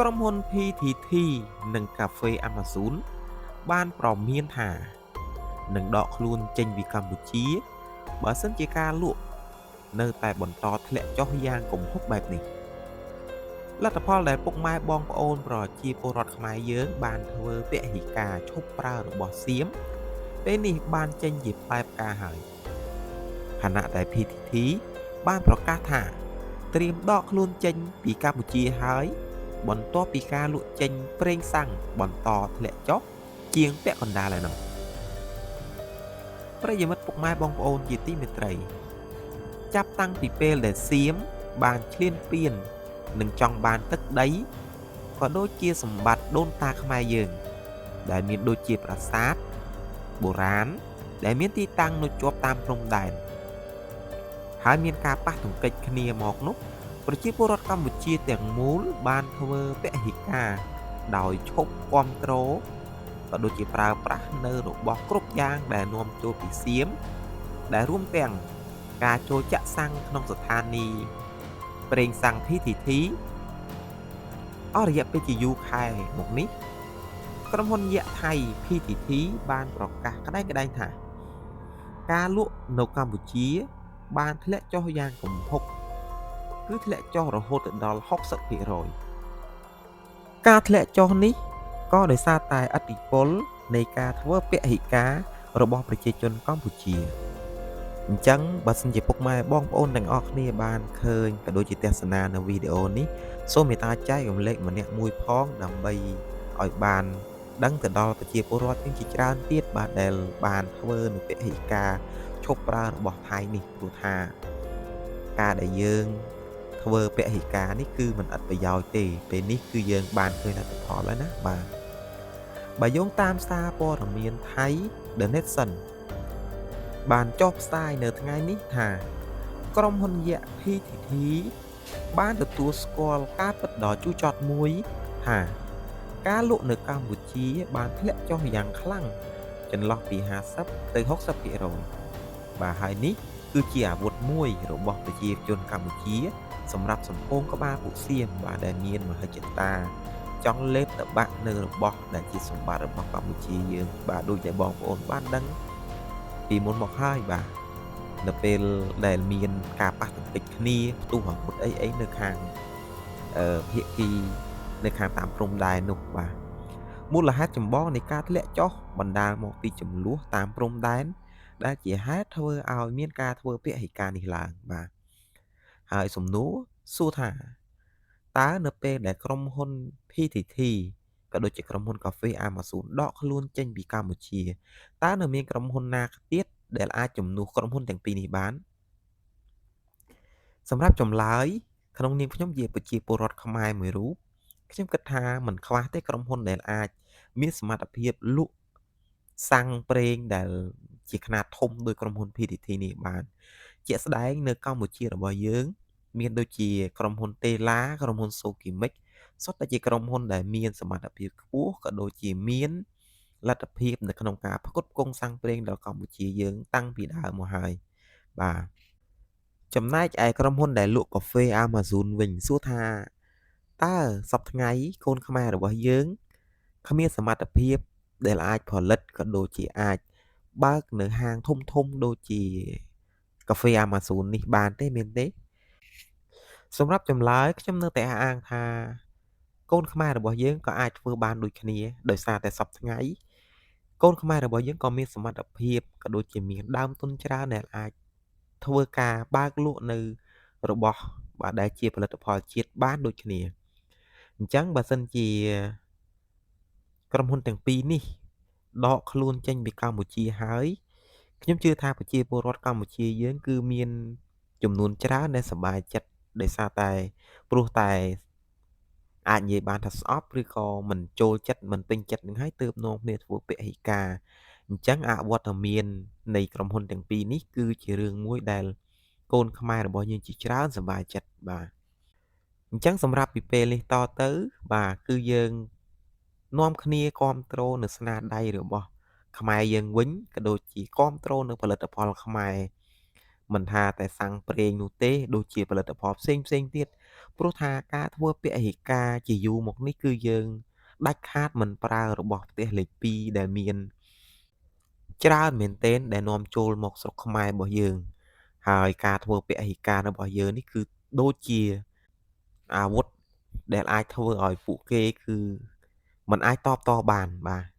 ក្រុមហ៊ុន PTT និងកាហ្វេ Amazon បានប្រមានថានឹងដកខ្លួនចេញពីកម្ពុជា បើសិនជាការលក់នៅតែបន្តធ្លាក់ចុះយ៉ាងគំហុកបែបនេះលទ្ធផលដែលពុកម៉ែបងប្អូនប្រជាពលរដ្ឋខ្មែរយើងបានធ្វើពហិការឈប់ប្រើរបស់សៀមពេលនេះបានចេញជាផ្លែផ្កាហើយខណៈដែល PTT បានប្រកាសថាត្រៀមដកខ្លួនចេញពីកម្ពុជាហើយបន្ទាប់ពីការលក់ចេញប្រេងសាំងបន្តធ្លាក់ចុះជាងពាក់កណ្ដាលឯណោះប្រិយមិត្តពុកម៉ែបងប្អូនជាទីមេត្រីចាប់តាំងពីពេលដែលសៀមបានឈ្លានពាននិងចង់បានទឹកដីក៏ដូចជាសម្បត្តិដូនតាខ្មែរយើងដែលមានដូចជាប្រាសាទបុរាណដែលមានទីតាំងនៅជាប់តាមព្រំដែនហើយមានការប៉ះទង្គិចគ្នាមកនោះប្រជាពលរដ្ឋកម្ពុជាទាំងមូលបានធ្វើពហិការដោយឈប់គាំទ្រក៏ដូចជាប្រើប្រាស់នៅរបស់គ្រប់យ៉ាងដែលនាំចូលពីសៀមដែលរួមទាំងការចូលចាក់សាំងក្នុងស្ថានីយ៍ប្រេងសាំង PTT អស់រយៈពេលជាយូរខែមកនេះក្រុមហ៊ុនយក្សថៃ PTT បានប្រកាសក្តែងៗថាការលក់នៅកម្ពុជាបានធ្លាក់ចុះយ៉ាងគំហុកគឺធ្លាក់ចុះរហូតទៅដល់ 60% ការធ្លាក់ចុះនេះក៏ដោយសារតែឥទ្ធិពលនៃការធ្វើពហិការរបស់ប្រជាជនកម្ពុជាអញ្ចឹងបើសិនជាពុកម៉ែបងប្អូនទាំងអស់គ្នាបានឃើញក៏ដូចជាទស្សនានៅវីដេអូនេះសូមមេត្តាចែករំលែកម្នាក់មួយផងដើម្បីឲ្យបានដឹងទៅដល់ប្រជាពលរដ្ឋយើងជាច្រើនទៀតបាទដែលបានធ្វើនៅពហិការឈប់ប្រើរបស់ថៃនេះព្រោះថាការដែលយើងធ្វើពហិការនេះគឺមិនឥតប្រយោជន៍ទេពេលនេះគឺយើងបានឃើញលទ្ធផលហើយណាបាទបើយោងតាមសារព័ត៌មានថៃ The Nation បានចុះផ្សាយនៅថ្ងៃនេះថាក្រុមហ៊ុនយក្ស PTT បានទទួលស្គាល់ការពិតដ៏ជូរចត់មួយថាការលក់នៅកម្ពុជាបានធ្លាក់ចុះយ៉ាងខ្លាំងចន្លោះពី50ទៅ 60% បាទហើយនេះគឺជាអាវុធមួយរបស់ប្រជាជនកម្ពុជាសម្រាប់សំពងក្បាលពួកសៀមបាទដែលមានមហិច្ឆតាចង់លេបតបាក់នៅរបស់ដែលជាសម្បត្តិរបស់កម្ពុជាយើងបាទដូចដែលបងប្អូនបានដឹងពីមុនមកហើយបាទនៅពេលដែលមានការប៉ះទង្គិចគ្នាផ្ទុះអាវុធអីនៅខាងភាគីនៅខាងតាមព្រំដែននោះបាទមូលហេតុចម្បងនៃការធ្លាក់ចុះបណ្ដាលមកពីចំនួនតាមព្រំដែនដែលជាហេតុធ្វើឲ្យមានការធ្វើពហិការនេះឡើងបាទហើយសំណួរសួរថាតើនៅពេលដែលក្រុមហ៊ុន PTT ក៏ដូចជាក្រុមហ៊ុនកាហ្វេ Amazon ដកខ្លួនចេញពីកម្ពុជាតើនៅមានក្រុមហ៊ុនណាទៀតដែលអាចជំនួសក្រុមហ៊ុនទាំងពីរនេះបានសម្រាប់ចម្លើយក្នុងនាមខ្ញុំជាប្រជាពលរដ្ឋខ្មែរមួយរូបខ្ញុំគិតថាមិនខ្វះទេក្រុមហ៊ុនដែលអាចមានសមត្ថភាពលក់សាំងប្រេងដែលជាខ្នាតធំដោយក្រុមហ៊ុន PTT នេះបានជាក់ស្ដែងនៅកម្ពុជារបស់យើងមានដូចជាក្រុមហ៊ុន Tela ក្រុមហ៊ុន Sokimic សុទ្ធតែជាក្រុមហ៊ុនដែលមានសមត្ថភាពខ្ពស់ក៏ដូចជាមានលទ្ធភាពនៅក្នុងការផ្គត់ផ្គង់សាំងប្រេងដល់កម្ពុជាយើងតាំងពីដើមមកហើយបាទចំណែកឯក្រុមហ៊ុនដែលលក់កាហ្វេ Amazon វិញសួរថាតើសប្តាហ៍ថ្ងៃកូនខ្មែររបស់យើងគ្មានសមត្ថភាពដែលអាចផលិតក៏ដូចជាអាចបើកនៅហាងធំៗដូចជាកាហ្វេ Amazon នេះបានទេមែនទេសម្រាប់ចម្លើយខ្ញុំនៅតែអះអាងថាកូនខ្មែររបស់យើងក៏អាចធ្វើបានដូចគ្នាដោយសារតែសប្តាហ៍ថ្ងៃកូនខ្មែររបស់យើងក៏មានសមត្ថភាពក៏ដូចជាមានដើមទុនច្រើនដែលអាចធ្វើការបើកលក់នៅរបស់បាទដែលជាផលិតផលជាតិបានដូចគ្នាអញ្ចឹងបើសិនជាក្រុមហ៊ុនទាំងពីរនេះដកខ្លួនចេញពីកម្ពុជាហើយខ្ញុំជឿថាប្រជាពលរដ្ឋកម្ពុជាយើងគឺមានចំនួនច្រើនដែលសប្បាយចិត្តដោយសារតែព្រោះតែអាចនិយាយបានថាស្អប់ឬក៏មិនចូលចិត្តមិនពេញចិត្តនឹងហើយទើបនាំគ្នាធ្វើពហិការអញ្ចឹងអវត្តមាននៃក្រុមហ៊ុនទាំងពីរនេះគឺជារឿងមួយដែលកូនខ្មែររបស់យើងជាច្រើនសប្បាយចិត្តបាទអញ្ចឹងសម្រាប់ពីពេលនេះតទៅបាទគឺយើងនាំគ្នាគាំទ្រនៅស្នាដៃរបស់ខ្មែរយើងវិញក៏ដូចជាគាំទ្រនៅផលិតផលខ្មែរមិនថាតែសាំងប្រេងនោះទេដូចជាផលិតផលផ្សេងៗទៀត ព្រោះថាការធ្វើពហិការជាយូរមកនេះគឺយើងដាច់ខាតមិនប្រើរបស់ផ្ទះលេខ2ដែលមានច្រើនមែនទែនដែលនាំចូលមកស្រុកខ្មែររបស់យើងហើយការធ្វើពហិការរបស់យើងនេះគឺដូចជាអាវុធដែលអាចធ្វើឲ្យពួកគេគឺមិនអាចតបតបានបាទ។